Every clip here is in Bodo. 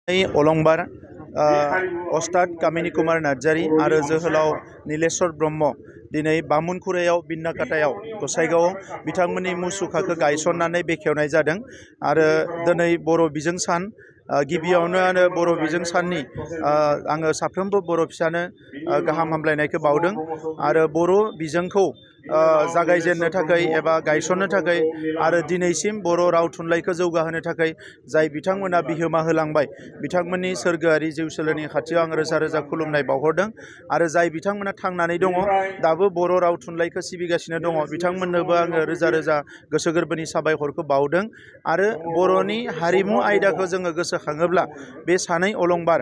अलंबार अस्ताद कामिनी कुमार नार्जारी आरो जोहोलाव नीलेश्वर ब्रह्म दिनै बामुनखुरायाव बिन्नाकाटायाव गसाइगावआव बिथांमोननि मुसुखाखौ गायसननानै बेखेवनाय जादों आरो दिनै बर' बिजों सान गिबियावनो बर' बिजों साननि आङो साफ्रोमबो बर' फिसानो गाहाम हामलायनायखौ बावदों आरो बर' बिजोंखौ जागायजेननो थाखाय एबा गायसननो थाखाय आरो दिनैसिम बर' राव थुनलाइखौ जौगाहोनो थाखाय जाय बिथांमोना बिहोमा होलांबाय बिथांमोननि सोरगोआरि जिउ सोलेरनि खाथियाव आं रोजा रोजा खुलुमनाय बावहरदों आरो जाय बिथांमोना थांनानै दङ दाबो बर' राव थुनलाइखौ सिबिगासिनो दङ बिथांमोननोबो आङो रोजा रोजा गोसो गोरबोनि साबायखरखौ बावदों आरो बर'नि हारिमु आयदाखौ जोङो गोसोखाङोब्ला बे सानै अलंबार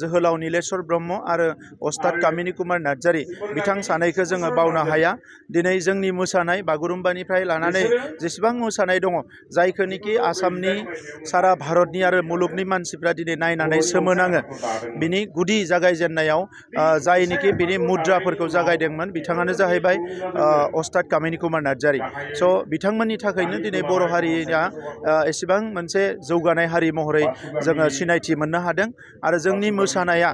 जोहोलाव नीलेश्वर ब्रह्म आरो अस्ताद कामिनी कुमार नार्जारी बिथां सानैखौ जोङो बावनो हाया। दिनै जोंनि मोसानाय बागुरुम्बानिफ्राय लानानै जेसेबां मोसानाय दङ जायखौनिखि आसामनि सारा भारतनि आरो मुलुगनि मानसिफ्रा दिनै नायनानै सोमोनाङो बिनि गुदि जागायजेननायाव जायनिखि बिनि मुद्राफोरखौ जागायदोंमोन बिथाङानो जाहैबाय अस्ताद कामिनी कुमार नार्जारी। स' बिथांमोननि थाखायनो दिनै बर' हारिया एसेबां मोनसे जौगानाय हारि महरै जोङो सिनायथि मोननो हादों आरो जोंनि मोसानाया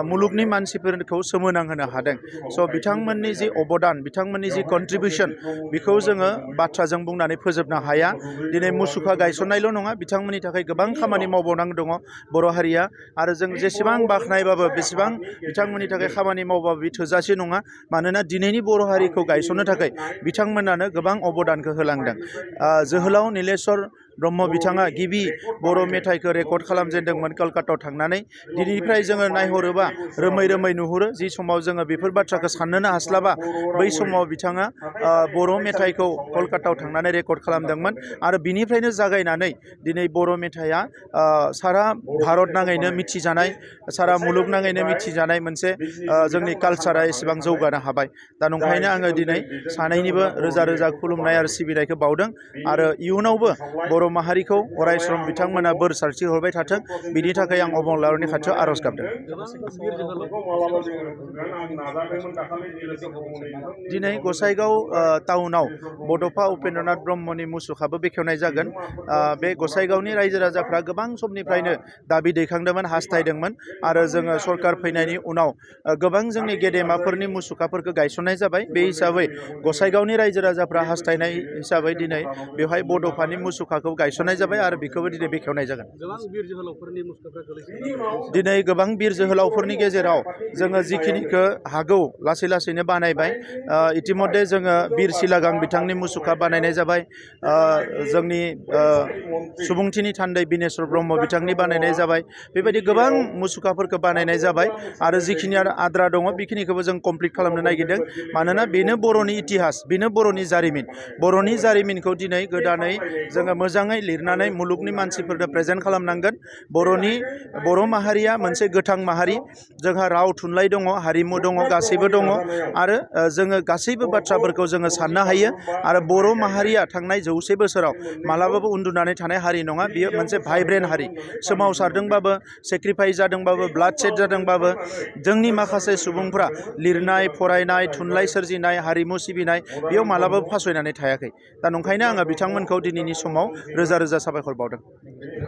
मुलुगनि मानसिफोरखौ सोमोनांहोनो हादों। स' बिथांमोननि जि अबदान बिथांमोननि जि कन्ट्रिबिउसन बेखौ जोङो बाथ्राजों बुंनानै फोजोबनो हाया। दिनै मुसुखा गायसननायल' नङा बिथांमोननि थाखाय गोबां खामानि मावबावनांगौ दङ बर' हारिया आरो जों जेसेबां बाख्नायबाबो बेसेबां बिथांमोननि थाखाय खामानि मावबाबो बे थोजासे नङा मानोना दिनैनि बर' हारिखौ गायसननो थाखाय बिथांमोनानो गोबां अबदानखौ होलांदों। जोहोलाव नीलेश्वर ब्रह्म बिथाङा गिबि बर' मेथाइखौ रेकर्ड खालामजेनदोंमोन कलकातायाव थांनानै। दिनैनिफ्राय जोङो नायहरोबा रोमै रोमै नुहुरो जि समाव जोङो बेफोर बाथ्राखौ साननोनो हास्लाबा बै समाव बिथाङा बर' मेथाइखौ कलकातायाव थांनानै रेकर्ड खालामदोंमोन आरो बिनिफ्रायनो जागायनानै दिनै बर' मेथाइआ सारा भारत नाङैनो मिथिजानाय सारा मुलुग नाङैनो मिथिजानाय मोनसे जोंनि कालसारा एसेबां जौगानो हाबाय। दा नंखायनो आङो दिनै सानैनिबो रोजा रोजा खुलुमनाय आरो सिबिनायखौ बावदों आरो इयुनावबो बर' माहारिखौ अरायसम बिथांमोना बोर सारस्रि हरबाय थाथों बिनि थाखाय आं अबंलावरिनि खाथियाव आर'ज गाबदों। दिनै गसाइगाव टाउनाव बड'फा उपेन्द्रनाथ ब्रह्मनि मुसुखाबो बेखेवनाय जागोन। बे गसाइगावनि रायजो राजाफ्रा गोबां समनिफ्रायनो दाबि दैखांदोंमोन हास्थायदोंमोन आरो जोङो सरकार फैनायनि उनाव गोबां जोंनि गेदेमाफोरनि मुसुखाफोरखौ गायसननाय जाबाय। बे हिसाबै गसाइगावनि रायजो राजाफ्रा हास्थायनाय हिसाबै दिनै बेवहाय बड'फानि मुसुखाखौ गायसननाय जाबाय आरो बेखौबो दिनै बेखेवनाय जागोन। दिनै गोबां बिर जोहोलावफोरनि गेजेराव जोङो जिखिनिखौ हागौ लासै लासैनो बानायबाय। इतिमध्य जोङो बिर सिलागां बिथांनि मुसुखा बानायनाय जाबाय। जोंनि सुबुंथिनि थान्दै बिनेश्वर ब्रह्म बिथांनि बानायनाय जाबाय। बेबायदि गोबां मुसुखाफोरखौ बानायनाय जाबाय आरो जिखिनि आद्रा दङ बेखिनिखौबो जों कमप्लिट खालामनो नागिरदों मानोना बेनो बर'नि इतिहास बेनो बर'नि जारिमिन। बर'नि जारिमिनखौ दिनै गोदानै जोङो मोजाङै लिरनानै मुलुगनि मानसिफोरनो प्रेजेन्ट खालामनांगोन। बर' माहारिया मोनसे गोथां माहारि जोंहा राव थुनलाइ दङ हारिमु दङ गासैबो दङ आरो जोङो गासैबो बाथ्राफोरखौ जोङो साननो हायो आरो बर' माहारिया थांनाय 100 बोसोराव मालाबाबो उन्दुनानै थानाय हारि नङा। बियो मोनसे भाइब्रेन्ट हारि सोमावसारदोंबाबो सेक्रिफाइस जादोंबाबो ब्लाड सेड जादोंबाबो जोंनि माखासे सुबुंफ्रा लिरनाय फरायनाय थुनलाइ सोरजिनाय हारिमु सिबिनाय बेयाव मालाबाबो फासयनानै थायाखै। दा नंखायनो आङो बिथांमोनखौ दिनैनि समाव रोजा रोजा साबायखर बावदों।